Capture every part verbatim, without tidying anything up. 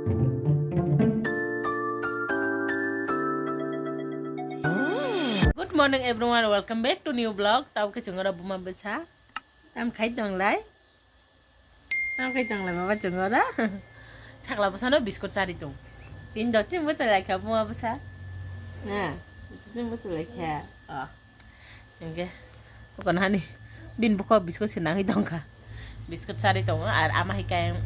Good morning everyone, welcome back to new vlog. Tau khe chwng oro buma bwsa. Tam khai tong lai. Tam khai tong lai baba chwng oro. Sakla bwsano biskut chari tong. Tin do chim bwsa lai kha buma bwsa. Na, chim bwsa lai kha. Oh. Hingke, bukan hani, bin buko biskut se nangwi tongkha. Biskut chari tongo, ar ama hai khe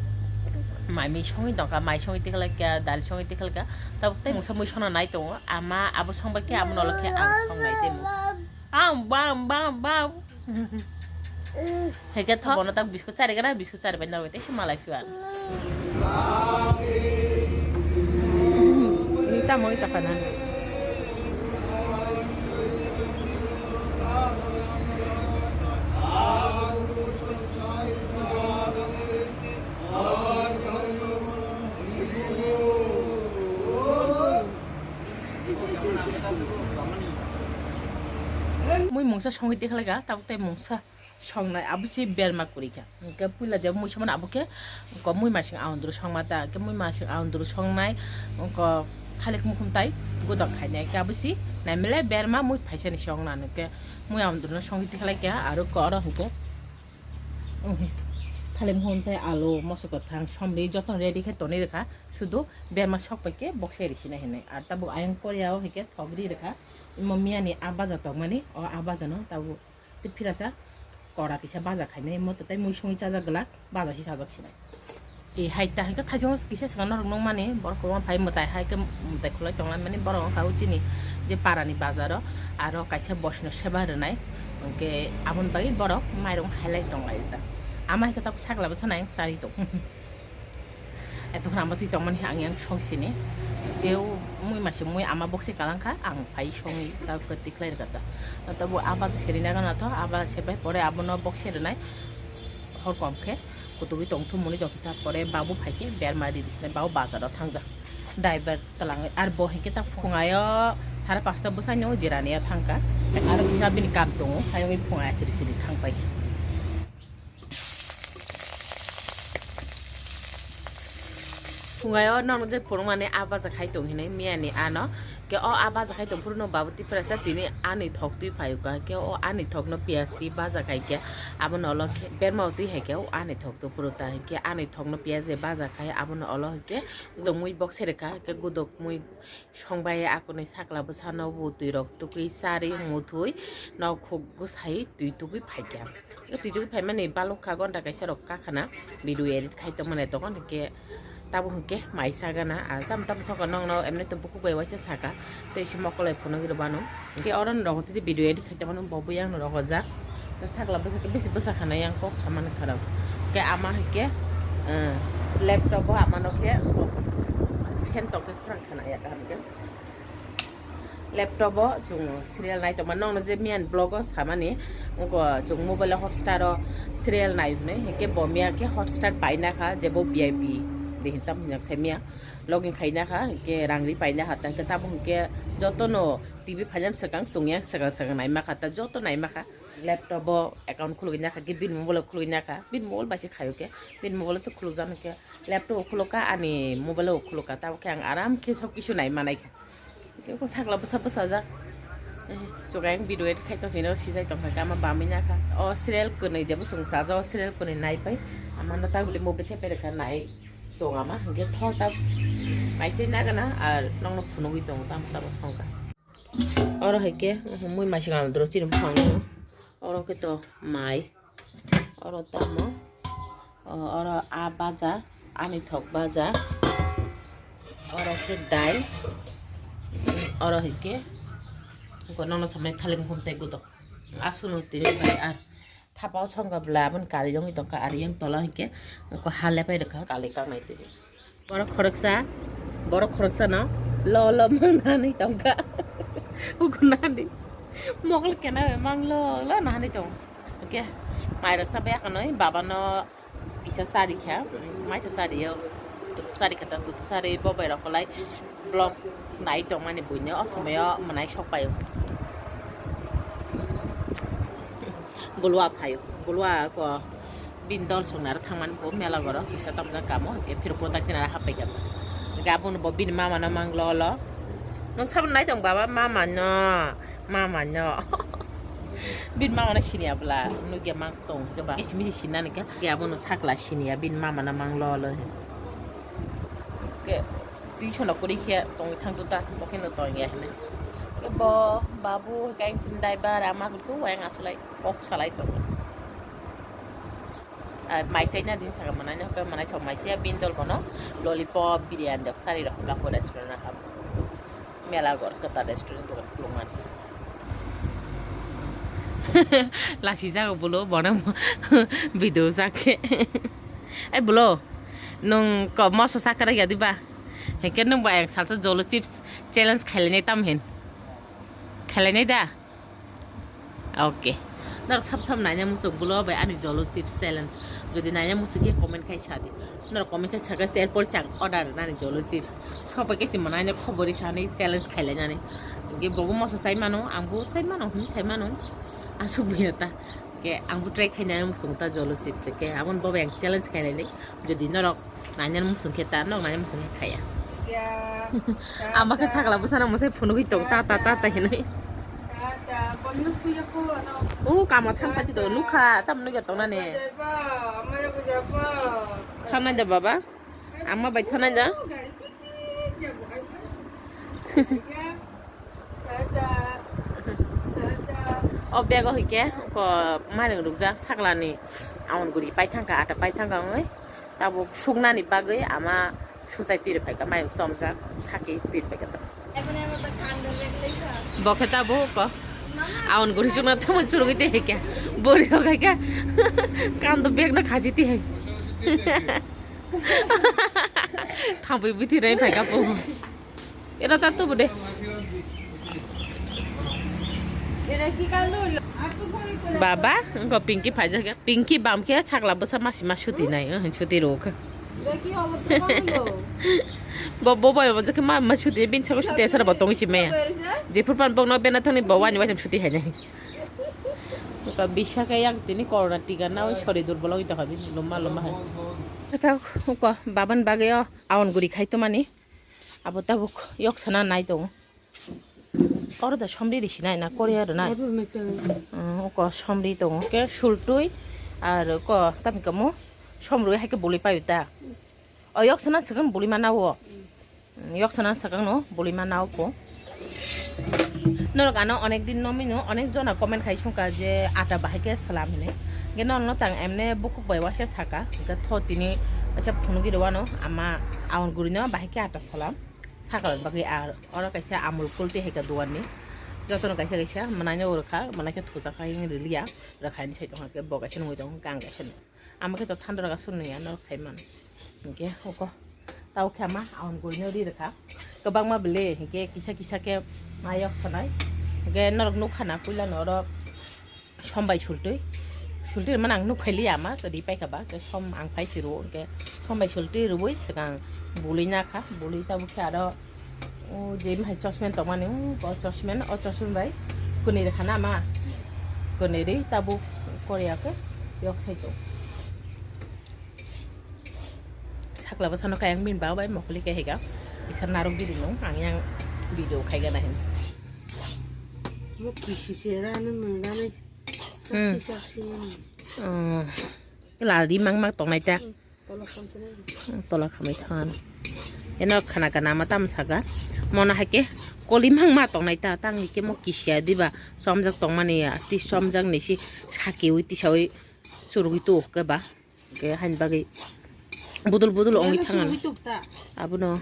mai mui songwi tongkha, mai songwi tikhlai kha, dal songwi tikhlai kha. Tabuk tei mungsa mui songna nai tongo, ama abo songbai khe, abo nolo khe ang songnai tei mungsa. Ang bam, bam, bam. Hingke tho, bono tak biskut chari gana, biskut chari bai norok tei se malai phiya. Tamo ita kana. Mui mungsa songwi tikhlai kha, tabuk tei mungsa songnai abo se berma kwrwi kha. Hingke puila je mui somani abo khe ko mui masing aundru songma ta, ke mui masing aundru songnai ko thalik mukhum tai godok khainai, ke abo se naimele berma mui phaisani songna, hingke mui aundru no songwi tikhlai kha, aro ko oro hingke thalik mukhum tai alu, moso kwthang, somri jotono ready khe tonwi rwkha, sudu berma sokpai khe bokse risinai hinwi. Ar tabuk ayang koryao hingke thok ri rwkha, imo miyani a baja tongmani, o a baja no tabuk. Tei phirasa kora kisa baja khainai, mo tei mui songwi chajak glak, baja hi chajak sinai. E hai ta hai khe thaichung kisa swkang norok nukmani, borok kwbangma phai mwtai hai khe mwtai khulai tonglaimani, borok wngkha o chini je parani bazaro, aro kaisa boisno seba rwnai, hwnkhe aboni bagwi borok mairung hailai tonglai ta. Ama hai khe tabuk sakla bwsa nai chari tong. Etokon ama twi tongmani ang yang song sini. Keu mui masi mui ama boksi kalang kha, ang phai songwi ta kati khlai rwkha ta. Tabuk aba to seri naga na to, aba sepai pore abono boksi rwnai. Hor kom khe kutugwi tong thumuni tong khe ta pore babu phai khe berma ri di sinai, babu bazaro thangjak. Driver twlangwi ar bo hinkhe ta phungayo sare pasta bwsai no jirani ya thangkha. Aro kisa bini kam tongo, hayungwi phunga siri siri thang pai kha. Phungayo nono je phunukmani a baja khai tong hinwi miyani ano. Ke o a baja khai tong phuru no babu tiprasa tini ani thok twi phaio ka. Ke o ani thok no piyas ri baja khai khe abono olo khe berma twi hai khe o ani thok twi phuru ta. Ke ani thok no piyas je baja khai abono olo khe gudok mui bok sere kha. Ke gudok mui songbai akonwi sakla bwsano bo twi rok tukui charwi muthui nok khuk bwsai twi tukui phaikha. Twi twi phaimani balukha gonta kaisa rok kakhana video edit khai tongmani tokon hinkhe tabuk hinkhe mai sagana, ah, tam tam sokha nokno emni to bukhuk bai waisa saka tei se mokolai phunugwi rwbano. Hinkhe oro norok twi video edit khai tongmani bo buyang norok ojak sakla bwsakhe bisi bwsakhana yang kok samani kharok. Hinkhe ama hinkhe, ah, laptop o amano khe fan tokhe khorang khana ya kaham khe. Laptop o chwng serial nai tongma nokno je miyan vlog o samani wngkha chwng mobile o Hotstar o serial nai hwnwi hinkhe bo miya khe Hotstar paina kha je bo V I P de hintam hinjak se miya login khaina kha hinkhe rang ri paina kha ta hinkhe tamo hinkhe jotono T V phaina swkang chwng yang swkang swkang naima kha ta joto naima kha laptop o account khulugwi na kha khe bini mobile o khulugwi na kha bini mobile bai se khaio khe bini mobile o to khulukjak nai khe laptop o khuluk kha ani mobile o khuluk kha tamo khe ang aram khe sob kisu nai manai kha. Khe ko sakla bwsa bwsajak. Eh, chwng ayang video edit khai tong sini, o sijai tong kha, ama bamwi nya kha. O serial kwnwi je bwswng sajak, o serial kwnwi nai pai. Ama no ta bwlwi movie thepai rwkha nai tong ama. Hwnkhe thor ta nai se nagana, ar nokno phunugwi tongo, tamo tamo songkha. Oro hai khe, mui mai sing ang doro chini bwkhang no. Oro khe to mai. Oro tamo, o, oro a baja, ani thok baja, oro khe dal, oro hai khe, ko nono samai thalik mukhum tei gudok. Aswk no tini bai ar thapa o songkha bwla aboni kali wngwi tongkha, ar yang tola hai khe, ko ha lepai rwkha kali kangnai tini. Borok khoroksa, borok khoroksa no lo lo mang nani tongkha. Ugo nani. Mokol kena mang lo lo nani tong. Oke. Mai rok sabai akanoi baba no kisa sari kha. Mai to sari yo. Tutu sari kha ta tutu sari bo bai rok kolai. Vlog nai tong mani buino o somoi o mwnai sok paio. Bulwa phaio. Bulwa ko. Bini dol song naro thangmani bo mela goro kisa tamjak kamo hwnkhe phirok product chini aro happai kha. Gabon bo bini mama no mang lolo. Nung sabun nai tong baba mama no, mama no. Bini mama no sini abla nugya mang tong ke ba. Isi misi sinani ke. Gabon no sakla sini ya bini mama no mang lolo. Ke tuition no kuri khe tong thang tuta, bo khe no tong ya hene. Ke bo babu kain sin dai ba rama tu wayang asulai kok salai tong. Ar mai chai na din saka manai no, ke manai chok mai chai bini dol bono lollipop, biryani dok sari rok kapo restaurant na kap. Mela gor kata restaurant dokan kulungan. Lasi jago bolo bono video jake. Ai bolo, nung ko moso sakara ya diba? Heke nung ba yang salsa jolo chips challenge khailene tam hen. Khailene da? Okay. Norok sab sab naina muchung bolo bai ani jolo chips challenge. Jodi naina muchung khe comment khai sadi. Norok comment khai saka se erpor chang order nani jolo chips. Sobai khe si manai ne khobori sani challenge khailai nani. Ge bobo moso sai mano, ang bo sai mano, hini sai mano. Asuk buya ta. Ke ang bo try khaina muchung ta jolo chips ke. Abon bobo yang challenge khailai le. Jodi norok Nanya muchung khe ta, nok nanya muchung khe khaya. Ama khe sakla bwsano mwsai phunugwi tong, ta, ta, ta, ta hinwi. U kamo thanpati to, nukha, tam nugya tongnani. Thanai da baba. Ama bai thanai da. O bego hoi khe ko mairing rukjak saklani aun guri pai thangkha, ata pai thangkha wngwi tabuk suknani bagwi ama suchai twi rwphaikha, mairing chomjak saki twi rwphaikha. Bo khe tabuk ko aun guri sukna tamo churugwi twi hai khe bori rok hai khe kando bag no khachi twi hai. Thambwi bithi rai phaikha po. Era ta tubu de. Baba, engko Pinky phaijak ya. Pinky bam khe sakla bwsa masi ma suti nai, eh, suti rok. Bo, bo bai bo jake ma, ma suti, bin sabo suti asara bo tongwi si maya. Jephru pan bokno bena thangni bo wani waitam suti hai nai. Engko bisa khe yang tini corona tika nawi sori dur bolong ito habi loma loma hai. Kata ko baban bagwi o aun guri khai to mani. Abo tabuk yok sana nai tongo. Oro da somri risi nai na Korea rw nai. Oro rw nai ta. Mm, oko somri tongo. Ke sultui ar oko tami kamo somrui hai ke boli payu ta. O yok sana swkang boli mana o. Mm, yok sana swkang no boli mana o ko. Norok ano onek din no mino onek jona comment khai sungka je ata bahai ke salam hinui. Ge norok no tang emne bukuk bai waisa saka. Ge tho tini waisa phunugi rwano ama aun guri no bahai ke ata salam. Sakal bagwi ar oro kaisa Amul Cool twi hai ka dogan ni. Jotono kaisa kaisa manai no rwkha, manai khe thujak hai wng rwliya, rwkha ni sai tongkha khe bo kaisa nungwi tongo, gang kaisa no. Ama khe to thanda rwkha sung nungya norok sai mano. Hinkhe oko tao khe ama aun guri no ri rwkha. Kwbangma bele hinkhe kisa kisa khe ma yok sanai. Hinkhe norok nukha na puila no oro. Som bai sultwi, sultwi rwmani ang nukphailiya ama, twi paikha ba, tei som ang phai si rwo, hwnkhe som bai sultwi rwui swkang bului nakha, bului tabuk khe aro, o, je hai chosmen tongmani, o, o chosmen, o chosmen bai kwnwi rwkha na ma, kwnwi rwi tabuk Korea khe yok sai tong. Sakla bwsano kayang bini baba bai mokoli kaihaika. Isa narwk bini nung ang yang video khaigana hin. Mo kisi se rani nung rani. Hmm. Saksi saksi nung. Oh. Lal di mang mang tongnai ta. Hmm. Tola khamchana. Hmm, tola khamai than. Eno khana kana ma tam saga. Mona haike koli mang ma tongnai ta. Tang ike mo kisia diba. Somjak tongmani ya. Ti somjak nisi sakiwi tisawi surugwi tu ke ba. Hingke haini bagwi budul budul ongwi thangan. Abono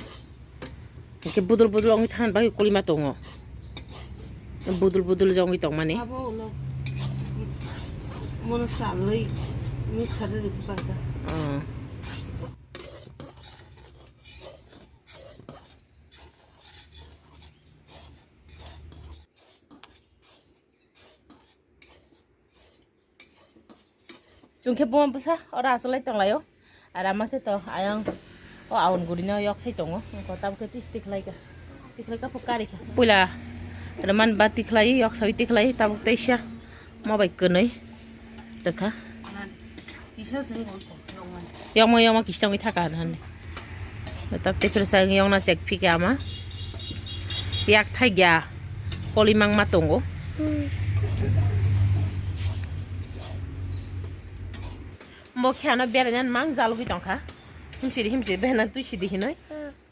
hingke budul budul ongwi thangan bagwi kolima tongo. Budul budul je ongwi tongmani. Abo ulo mono salwi mixer rwgwi pata. Oh. Chwng khe buma bwsa oro achuk lai tong lai o. Ar ama khe to ayang o aun guri no yok sai tongo. Wngkha tamo khe tis tikhlai kha. Tikhlai kha phu kari kha. Puila rwman ba tikhlai yok sai tikhlai tabuk teisa mo bai kwnwi rwkha. Kisa se wngkha. Yongma yongma kisa wngwi thaka hwn hwn. Tap tei phirsa wng yongna chek phika ama. Yak thai gya. Koli mang ma tongo. Mo khe ano berai nan mang jalugwi tongkha. Himsiri himsiri bena twi sidi hinoi.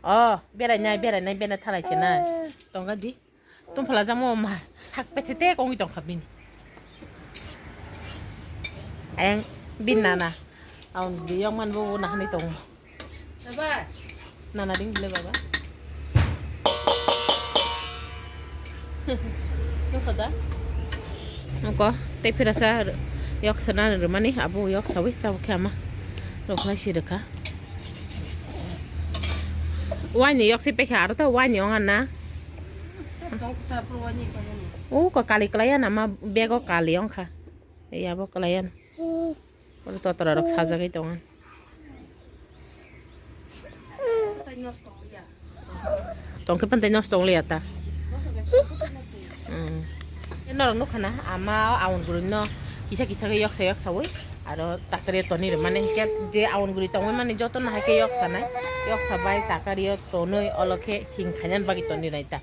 Oh, berai nai, berai nai, bena thalai se nai. Tongga di. Tumphala jamo ma sak pete te kongwi tongkha bini. Ayang bin nana. Aun di yong man bo na hani tong. Baba. Nana ding bile baba. Nokho da. Nokho tei phirasa yok sana rwmani abo yok sawi tabo khe ama. Rokhlai si rwkha. Waini yok si pekha aro ta waini ong anna. O ko kali klaiya nama bego kali ongkha. Yabo klaiya. Oro totora rok sajagwi tongo. Tongkhe pantai nosto tongliya ta. Norok nukha na ama aun guri no kisa kisa khe yoksa yoksa wi aro takari toni rwmani hinkhe je aun guri tongwi mani joto no hai khe yoksa nai yoksa bai takari o tonwi olo khe hing khainani bagwi toni nai ta.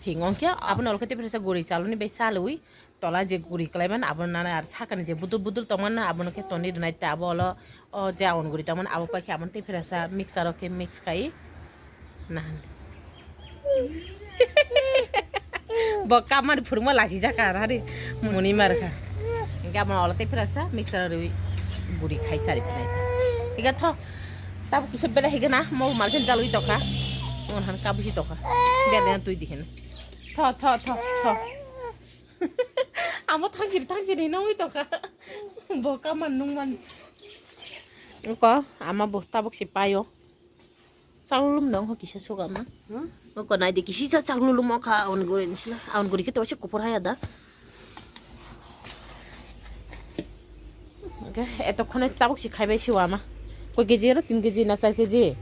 Hing ongkhe abono olo khe tei phirsa guri chaloni bai chalwi tola je guri kalaimani abono nana ar sakani je budul budul tongmani abono khe toni rwnai ta abo olo o je aun guri tongmani abo paikhe abono tei phirsa mixer o khe mix khai nahan. Bo kamani phurungma lachijak kha hari muni mar kha. Hinkhe abono olo tei phirsa mixer o rwi guri khai sari phinai. Hinkhe tho tabo kisa bera higena mo markhe jalwi tokha. Ngon han kabusi tokha. Bera twi dihena. Tho tho tho tho. Amo thangsiri thangsiri hinwi tongkha. Bo kaman nungman. Ko ama bo tabuk si paio. Chaklulum dong ho kisa suga ma. Hmm? Ko nai de kisi sa chaklulum o kha aun guri nisla. Aun guri kito se kupur haya da. Oke, etokkhone tabuk si khaibai si wama. Koi keji oro? Tin keji na char keji?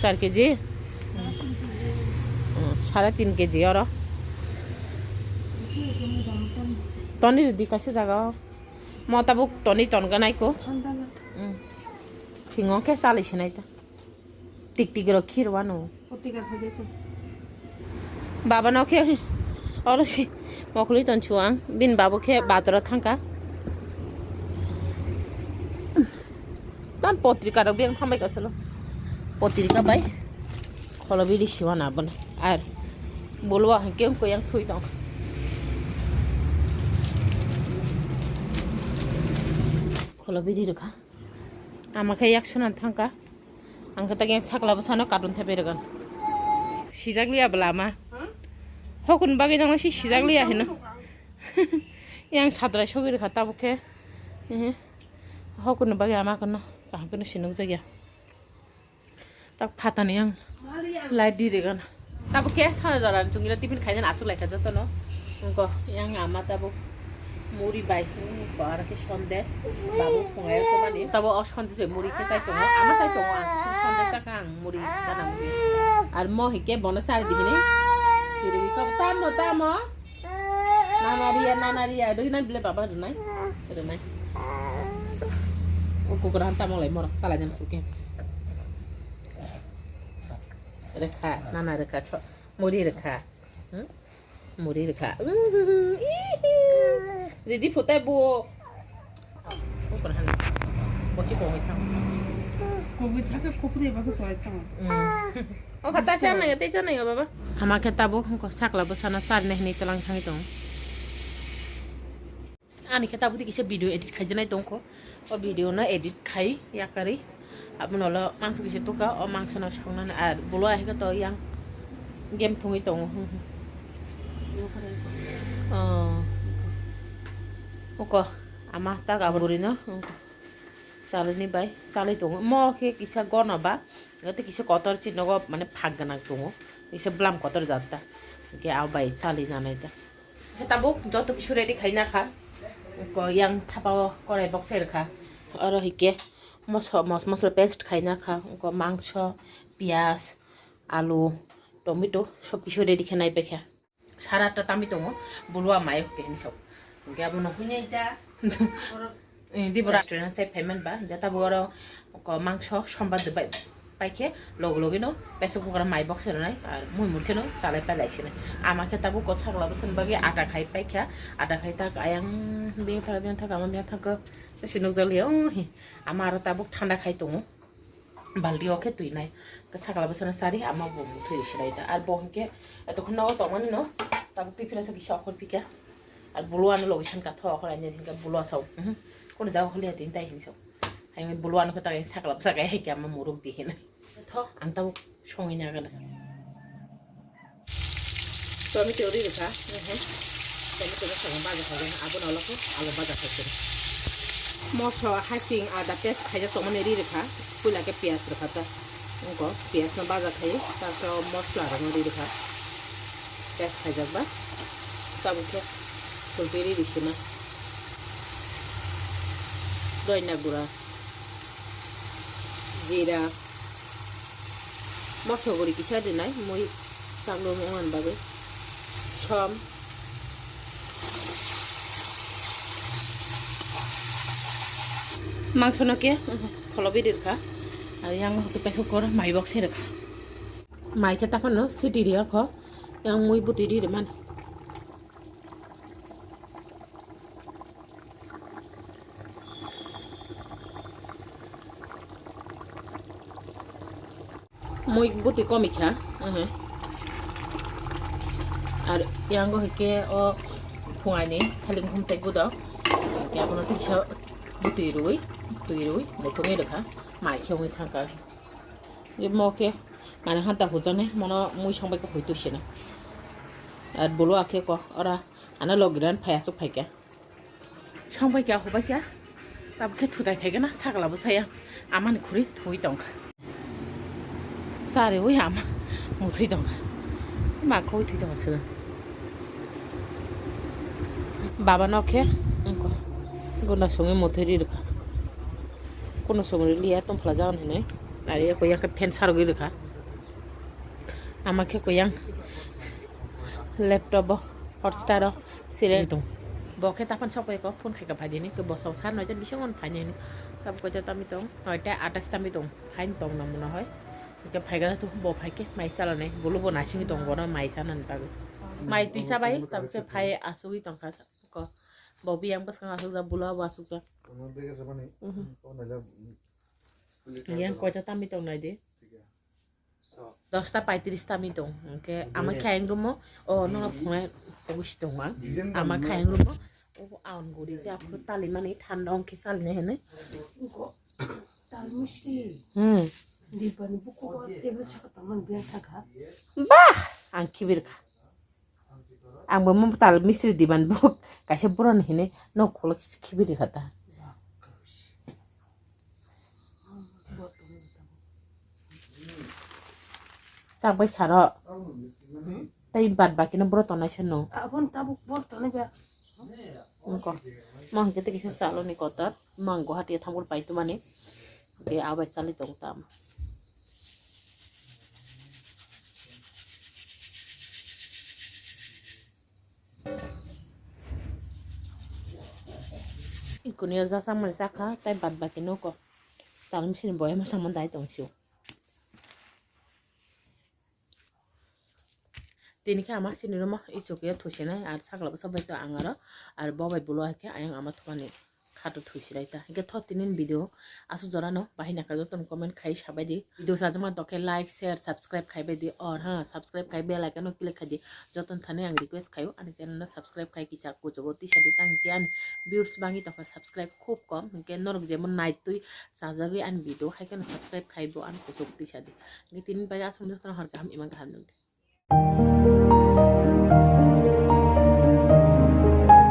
Char keji? Hmm, sare tin keji oro. Toni rwdi kaisa jaga o. Mo tabuk toni tonganai ko. Hmm. Thingo khe chalai sinai ta. Tik tik rok khirwano. Potrika phai de to. Baba no khe oro si mokoli ton chuang. Bin babu khe batora thangka. Tam potrika rok biyang thambai kasalo. Potrika bai kholo biri siwana bana. Ar bolwa hangke ko yang thui tong. Kholo biri rokha. Ama khe yak sunan thangka. Ang khe ta yang sakla bwsano carton thepai rwgan. Sijak liya bwla ama. Hokun bagwi nang si sijak liya hino. Yang sadrai sogwi rwkha tabuk khe. Ehe. Hokun bagwi ama kono kaham kono sinuk jak ya. Tak phatani yang light di rwgan. Tabuk khe sana jora chungira tiffin khaina asuk laikha jotono. Engko yang ama tabuk. Muri bai, hmm, ko aro khe sondes, babu phungai ko mani. Tabo o sondes bai muri khe chai tongo, ama chai tongo ang, sondes chakha ang muri chana muri. Ar mo hike bono chari di hini. Siri ko tamo, tamo. Nana riya, nana riya, rwinai bile baba rwnai, rwnai. O kukuran tamo lai morok salai jan kuke. Rwkha, nana rwkha, so, muri rwkha. Hmm? Muri rwkha. Ridi phutai bo. Bosi kongwi thang. Kongwi thangkhe khopri eba khe chwrai thang. Hmm. O kha ta cha nai, tei cha nai baba. Ama khe tabuk sakla bwsano charina hinwi twlang thangwi tongo. Ani khe tabuk kisa video edit khaijaknai tongkho. O video no edit khai yakarwi. Abono ulo mangso kisa tukha, o mangso no songnani ar bolo ahikhe to yang game thungwi tongo. Oh. Uko ama ta gaburi no. Uko. Chalini bai chalwi tongo. Mo khe kisa gono ba. Tei kisa kotor chini nogo mane phak gwnang tongo. Kisa bwlam kotor jat ta. Hwnkhe abo bai chalwi nanai ta. Khe tabuk joto kisu ready khaina kha. Ko yang thapa o korai boksai rwkha. Oro hike moso-, mos-, mosla paste khaina kha. Ko mangso, piyaj, alu, tomato sob kisu ready khe nai paikha. Sara ta tami tongo, bulwa mai hoke hinwi sao. Hwnkhe abono. Hwnwi ta. Eh, dibo restaurant sai phaiman ba, hwnkhe tabuk oro ko mangso sombar de bai. Paikhe logo logi no pressure cooker mai box rwnai ar mui murkhe no chalai pai lai sinai. Ama khe tabuk ko sakla bwswk bagwi ata khai paikha, ata khai tak ayang beng thaka beng thaka ama beng thaka si nukjak liya. Ama aro tabuk thanda khai tongo. Balti o khe twi nai. Sakla bwsano sari ama bo muthwi sinai ta. Ar bo hinkhe eto khon nogo tongmani no tabuk twi phila so kisa okhor phika. Ar bulu ano logi san ka tho okhor ani hinkhe bulu asao. Mhm. Kono jaga kholi hati tai hinso. Hai bulu ano khe tagai sakla bwsa gai hai khe ama muruk di hinai. Tho ang tabuk songwi nagana. Tomato ri rwkha, mhm. Tomato no songwi baja khaijak, abono ulo khe alu baja khaijak. Moso hasing ada paste khaijak tongmani ri rwkha, puila khe piyaj rwkha ta. Wngkha piyaj no baja khai, tarpore mosla rok no ri rwkha. Paste khaijak ba, tabuk khe sulti ri rwsina. Doina gura, jira. Moso guri kisa dinai, mui chaklo wngmani bagwi. Som. Mangso no khe, mhm, kholobi ri rwkha. Ar yang no khe pressure cooker mai box se rwkha. Mai khe taphano sidi ri kho. Yang mui buti ri rwmani. Mui buti komikha, ehe. Ar yango hike o phungaini thalik humtai budok. Hike abono tiksa buti rwi, twi rwi, muthungwi rwkha. Mai khe wngwi thangkha. Mo khe mane hanta hujani, mono mui songbai khe huitu sina. Ar bulu akhe ko ora ano logiran phai asuk phaikha. Songbai kya, hobai kya, tabuk khe thutai khai gana, sakla bwsaya, amani khuri thui tongkha. Sari ui ama, muthwi tongkha. Ma khoi thui tongkha sila. Baba no khe, wngkha. Guna songwi muthwi ri rwkha. Kuno songwi liya tongphla jagan hinwi. Ari ko yakhe fan sarogwi rwkha. Ama khe ko yang laptop o. Hotstar o serial tong. Bo khe tapan sok bai ko phone khai ka phaidi ni, ke bo sok sar noita bising on phaini ni. Tab ko jata mi tong, noita atas tami tong, khain tong na mona hoi. Ke phai ga tu bo phai ke mai sala nai, bulu bo nasing tong bono mai sana ni bagwi. Mai tisa bai, tab ke phai asugwi tong kha ko. Bo biyang bwskang asuk ja, bulu abo asuk ja. Mhm. Yang koita tami tong nai di. Dosta paitris tami tong, hwnkhe ama khe ayang room o, o nono phunai pogis tongma, ama khe ayang room o, o aon guri je aphuru talimani thanda hwnkhe chalinai hinwi. Hmm. Bah! Ang khibir kha. Ang bo mo tal misri diban bo kaisa borok ni hinwi nok khuluk khibiri kha ta. Chak bai kharo. Tei bad baki no borok tongnai se no. Abon tabuk borok tongnai ba. Wngkha. Mo hwnkhe tei kisa saloni kotor. Mang Guwahati thamgul pai tumani. Tei abai chali tong tam. Ikuni o jasak mani chakha, tai bad baki noko. Tal misini boyama samani dai tong sio. Tini khe ama chini room o ichuk ya thusinai, ar sakla bwsa bai to ang aro, ar bo bai bolo hai khe ayang ama thumani khato thusinai ta. Hingke tho tini video asuk jora no bahai nangkha joto no comment khai sabai di. Video sajak man tokhe like, share, subscribe khai bai di, or ha subscribe khai bell icon no click khai di. Joto no thani ang request khaio ani channel no subscribe khai kisa kuchugo tisa di, tang khe ani viewers bangwi tokha subscribe khub kom, hingke norok jemon naitwi chajagwi ani video hai kheno subscribe khai bo ani kuchugo tisa di. Hingke tini bai asuk joto no hor kaham imang kaham nung di.